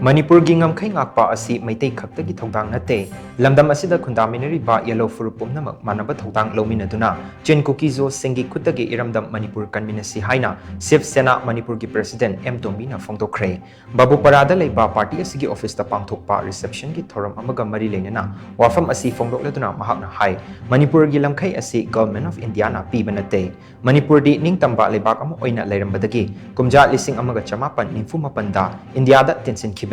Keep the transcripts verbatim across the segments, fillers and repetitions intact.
ꯃꯅꯤꯄꯨꯔꯒꯤ ꯉꯝꯈꯩ ꯉꯥꯛꯄ ꯑꯁꯤ ꯃꯩꯇꯩ ꯈꯛꯇꯒꯤ ꯊꯧꯗꯥꯡ ꯅꯠꯇꯦ꯫ ꯂꯝꯗꯝ ꯑꯁꯤꯗ ꯈꯨꯟꯗꯥꯃꯤꯟꯅꯔꯤꯕ ꯌꯦꯜꯂꯣ ꯐꯨꯔꯨꯞ ꯄꯨꯝꯅꯃꯛ ꯃꯥꯟꯅꯕ ꯊꯧꯗꯥꯡ ꯂꯧꯃꯤꯟꯅꯗꯨꯅ ꯆꯤꯟ ꯀꯨꯀꯤꯖꯣꯁꯤꯡꯒꯤ ꯈꯨꯠꯇꯒꯤ ꯏꯔꯝꯗꯝ ꯃꯅꯤꯄꯨꯔ ꯀꯟꯃꯤꯟꯅꯁꯤ ꯍꯥꯏꯅ ꯁꯤꯕ ꯁꯦꯅꯥ ꯃꯅꯤꯄꯨꯔꯒꯤ ꯄ꯭ꯔꯁꯤꯗꯦꯟ ꯑꯦꯝ ꯇꯣꯝꯕꯤꯅ ꯐꯣꯡꯗꯣꯛꯈ꯭ꯔꯦ꯫ ꯕꯥꯕꯨꯄꯥꯔꯥꯗ ꯂꯩꯕ ꯄꯥꯔꯇꯤ ꯑꯁꯤꯒꯤ ꯑꯣꯐꯤꯁꯇ ꯄꯥꯡꯊꯣꯛꯄ ꯔꯤꯁꯦꯞꯁꯟꯒꯤ ꯊꯧꯔꯝ ꯑꯃꯒ ꯃꯔꯤ ꯂꯩꯅꯅ ꯋꯥꯐꯝ ꯑꯁꯤ ꯐꯣꯡꯗꯣꯛꯂꯗꯨꯅ ꯃꯍꯥꯛꯅ ꯍꯥꯏ, ꯃꯅꯤꯄꯨꯔꯒꯤ ꯂꯝꯈꯩ ꯑꯁꯤ Government of Indiaꯅ ꯄꯤꯕ ꯅꯠꯇꯦ꯫ ꯃꯅꯤꯄꯨꯔꯗꯤ ꯅꯤꯡꯇꯝꯕ ꯂꯩꯕꯥꯛ ꯑꯃ ꯑꯣꯏꯅ ꯂꯩꯔꯝꯕꯗꯒꯤ ꯀꯨꯝꯖꯥ ꯂꯤꯁꯤꯡ ꯑꯃꯒ ꯆꯃꯥꯄꯟ ꯅꯤꯐꯨ ꯃꯥꯄꯟꯗ ꯏꯟꯗꯤꯌꯥꯗ ꯇꯤꯟꯁꯤꯟꯈꯤꯕꯅꯤ꯫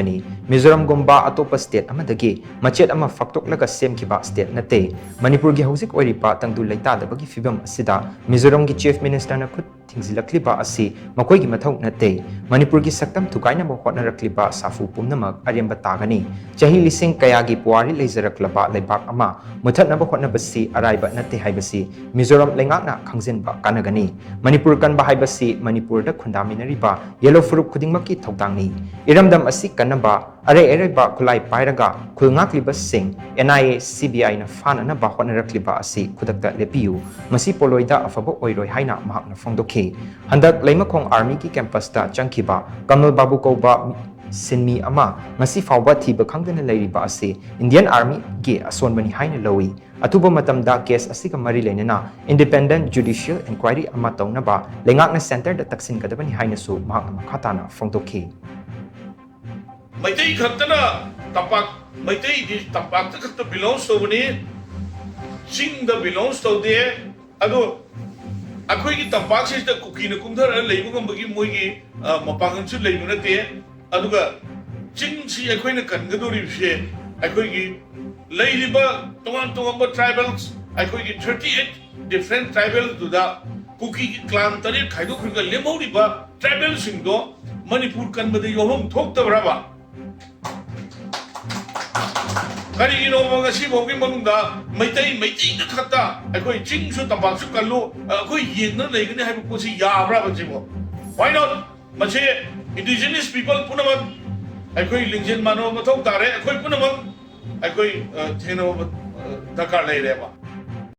ꯃꯤꯖꯣꯔꯥꯝꯒꯨꯝꯕ ꯑꯇꯣꯞꯄ ꯁ꯭ꯇꯦꯠ ꯑꯃꯗꯒꯤ ꯃꯆꯦꯠ ꯑꯃ ꯐꯥꯛꯇꯣꯛꯂꯒ ꯁꯦꯝꯈꯤꯕ ꯁ꯭ꯇꯦꯠ ꯅꯠꯇꯦ꯫ ꯃꯅꯤꯄꯨꯔꯒꯤ ꯍꯧꯖꯤꯛ ꯑꯣꯏꯔꯤꯕ ꯇꯪꯗꯨ ꯂꯩꯇꯥꯗꯕꯒꯤ ꯐꯤꯕꯝ ꯑꯁꯤꯗ ꯃꯤꯖꯣꯔꯥꯝꯒꯤ ꯆꯤꯐ ꯃꯤꯅꯤꯁꯇꯔꯅ ꯈꯨꯠ ꯊꯤꯡꯖꯤꯜꯂꯛꯂꯤꯕ ꯑꯁꯤ ꯃꯈꯣꯏꯒꯤ ꯃꯊꯧ ꯅꯠꯇꯦ꯫ ꯃꯅꯤꯄꯨꯔꯒꯤ ꯁꯛꯇꯝ ꯊꯨꯒꯥꯏꯅꯕ ꯍꯣꯠꯅꯔꯛꯂꯤꯕ ꯁꯥꯐꯨ ꯄꯨꯝꯅꯃꯛ ꯑꯔꯦꯝꯕ ꯇꯥꯒꯅꯤ꯫ ꯆꯍꯤ ꯂꯤꯁꯤꯡ ꯀꯌꯥꯒꯤ ꯄꯨꯋꯥꯔꯤ ꯂꯩꯖꯔꯛꯂꯕ ꯂꯩꯕꯥꯛ ꯑꯃ ꯃꯨꯊꯠꯅꯕ ꯍꯣꯠꯅꯕꯁꯤ ꯑꯔꯥꯏꯕ ꯅꯠꯇꯦ ꯍꯥꯏꯕꯁꯤ ꯃꯤꯖꯣꯔꯥꯝ ꯂꯩꯉꯥꯛꯅ ꯈꯪꯖꯤꯟꯕ ꯀꯥꯟꯅꯒꯅꯤ꯫ ꯃꯅꯤꯄꯨꯔ ꯀꯟꯕ ꯍꯥꯏꯕꯁꯤ ꯃꯅꯤꯄꯨꯔꯗ ꯈꯨꯟꯗꯥꯃꯤꯟꯅꯔꯤꯕ ꯌꯦꯜꯂꯣ ꯐꯨꯔꯨꯞ ꯈꯨꯗꯤꯡꯃꯛꯀꯤ ꯊꯧꯗꯥꯡꯅꯤ꯫ ꯏꯔꯝꯗꯝ ꯑꯁꯤ ꯀꯟꯅꯕ ꯑꯔꯩ ꯑꯔꯩꯕ ꯈꯨꯠꯂꯥꯏ ꯄꯥꯏꯔꯒ ꯈꯨꯜ ꯉꯥꯛꯂꯤꯕꯁꯤꯡ NIA, CBIꯅ ꯐꯥꯅꯅꯕ ꯍꯣꯠꯅꯔꯛꯂꯤꯕ ꯑꯁꯤ ꯈꯨꯗꯛꯇ ꯂꯦꯞꯄꯤꯌꯨ꯫ ꯃꯁꯤ ꯄꯣꯂꯣꯏꯗ ꯑꯐꯕ ꯑꯣꯏꯔꯣꯏ ꯍꯥꯏꯅ ꯃꯍꯥꯛꯅ ꯐꯣꯡꯗꯣꯛꯈꯤ꯫ ꯍꯟꯗꯛ ꯂꯩꯃꯈꯣꯡ ꯑꯥꯔꯃꯤꯒꯤ ꯀꯦꯝꯄꯁꯇ ꯆꯪꯈꯤꯕ ꯀꯃꯜ ꯕꯥꯕꯨ ꯀꯧꯕ ꯁꯤꯟꯃꯤ ꯑꯃ ꯉꯁꯤ ꯐꯥꯎꯕ ꯊꯤꯕ ꯈꯪꯗꯅ ꯂꯩꯔꯤꯕ ꯑꯁꯤ ꯏꯟꯗꯤꯌꯟ ꯑꯥꯔꯃꯤꯒꯤ ꯑꯁꯣꯟꯕꯅꯤ ꯍꯥꯏꯅ ꯂꯧꯏ꯫ ꯑꯊꯨꯕ ꯃꯇꯝꯗ ꯀꯦꯁ ꯑꯁꯤꯒ ꯃꯔꯤ ꯂꯩꯅꯅ independent judicial inquiry ꯑꯃ ꯇꯧꯅꯕ ꯂꯩꯉꯥꯛꯅ ꯁꯦꯟꯇꯔꯗ ꯇꯛꯁꯤꯟꯒꯗꯕꯅꯤ ꯍꯥꯏꯅꯁꯨ ꯃꯍꯥꯛꯅ ꯃꯈꯥ ꯇꯥꯅ ꯐꯣꯡꯗꯣꯛꯈꯤ꯫ ꯃꯩꯇꯩ ꯈꯛꯇꯅ ꯇꯝꯄꯥꯛ, ꯃꯩꯇꯩꯗꯤ ꯇꯝꯄꯥꯛꯇ ꯈꯛꯇ belongs ꯇꯧꯕꯅꯤ, ꯆꯤꯡꯗ belongs ꯇꯧꯗꯦ꯫ ꯑꯗꯣ ꯑꯩꯈꯣꯏꯒꯤ ꯇꯝꯄꯥꯛꯁꯤꯗ ꯀꯨꯀꯤꯅ ꯀꯨꯝꯊꯔꯒ ꯂꯩꯕ ꯉꯝꯕꯒꯤ ꯃꯣꯏꯒꯤ, ꯑ, ꯃꯄꯥꯡꯒꯜꯁꯨ ꯂꯩꯕ ꯅꯠꯇꯦ꯫ ꯑꯗꯨꯒ ꯆꯤꯡꯁꯤ ꯑꯩꯈꯣꯏꯅ ꯀꯟꯒꯗꯧꯔꯤꯕꯁꯦ ꯑꯩꯈꯣꯏꯒꯤ ꯂꯩꯔꯤꯕ ꯇꯣꯉꯥꯟ ꯇꯣꯉꯥꯟꯕ tribals, ꯑꯩꯈꯣꯏꯒꯤ thirty eight different tribalꯗꯨꯗ ꯀꯨꯀꯤꯒꯤ clan ꯇꯔꯦꯠ ꯈꯥꯏꯗꯣꯛꯈ꯭ꯔꯒ ꯂꯦꯝꯍꯧꯔꯤꯕ tribalꯁꯤꯡꯗꯣ ꯃꯅꯤꯄꯨꯔ ꯀꯟꯕꯗ ꯌꯥꯎꯐꯝ ꯊꯣꯛꯇꯕ꯭ꯔꯕ? ꯀꯔꯤꯒꯤꯅꯣꯕ ꯉꯁꯤꯐꯥꯎꯒꯤ ꯃꯅꯨꯡꯗ ꯃꯩꯇꯩ, ꯃꯩꯇꯩꯗ ꯈꯛꯇ ꯑꯩꯈꯣꯏ ꯆꯤꯡꯁꯨ ꯇꯝꯄꯥꯛꯁꯨ ꯀꯜꯂꯨ, ꯑꯩꯈꯣꯏ ꯌꯦꯡꯗꯅ ꯂꯩꯒꯅꯤ ꯍꯥꯏꯕ ꯄꯣꯠꯁꯤ ꯌꯥꯕ꯭ꯔꯕ ꯁꯤꯕꯣ? Why not? ꯃꯁꯤ indigenous people ꯄꯨꯝꯅꯃꯛ ꯑꯩꯈꯣꯏ ꯂꯤꯡꯖꯦꯜ ꯃꯥꯟꯅꯕ ꯃꯊꯧ ꯇꯥꯔꯦ꯫ ꯑꯩꯈꯣꯏ ꯄꯨꯝꯅꯃꯛ ꯑꯩꯈꯣꯏ, ꯑ, ꯊꯦꯡꯅꯕ, ꯑ, ꯗꯔꯀꯥꯔ ꯂꯩꯔꯦꯕ꯫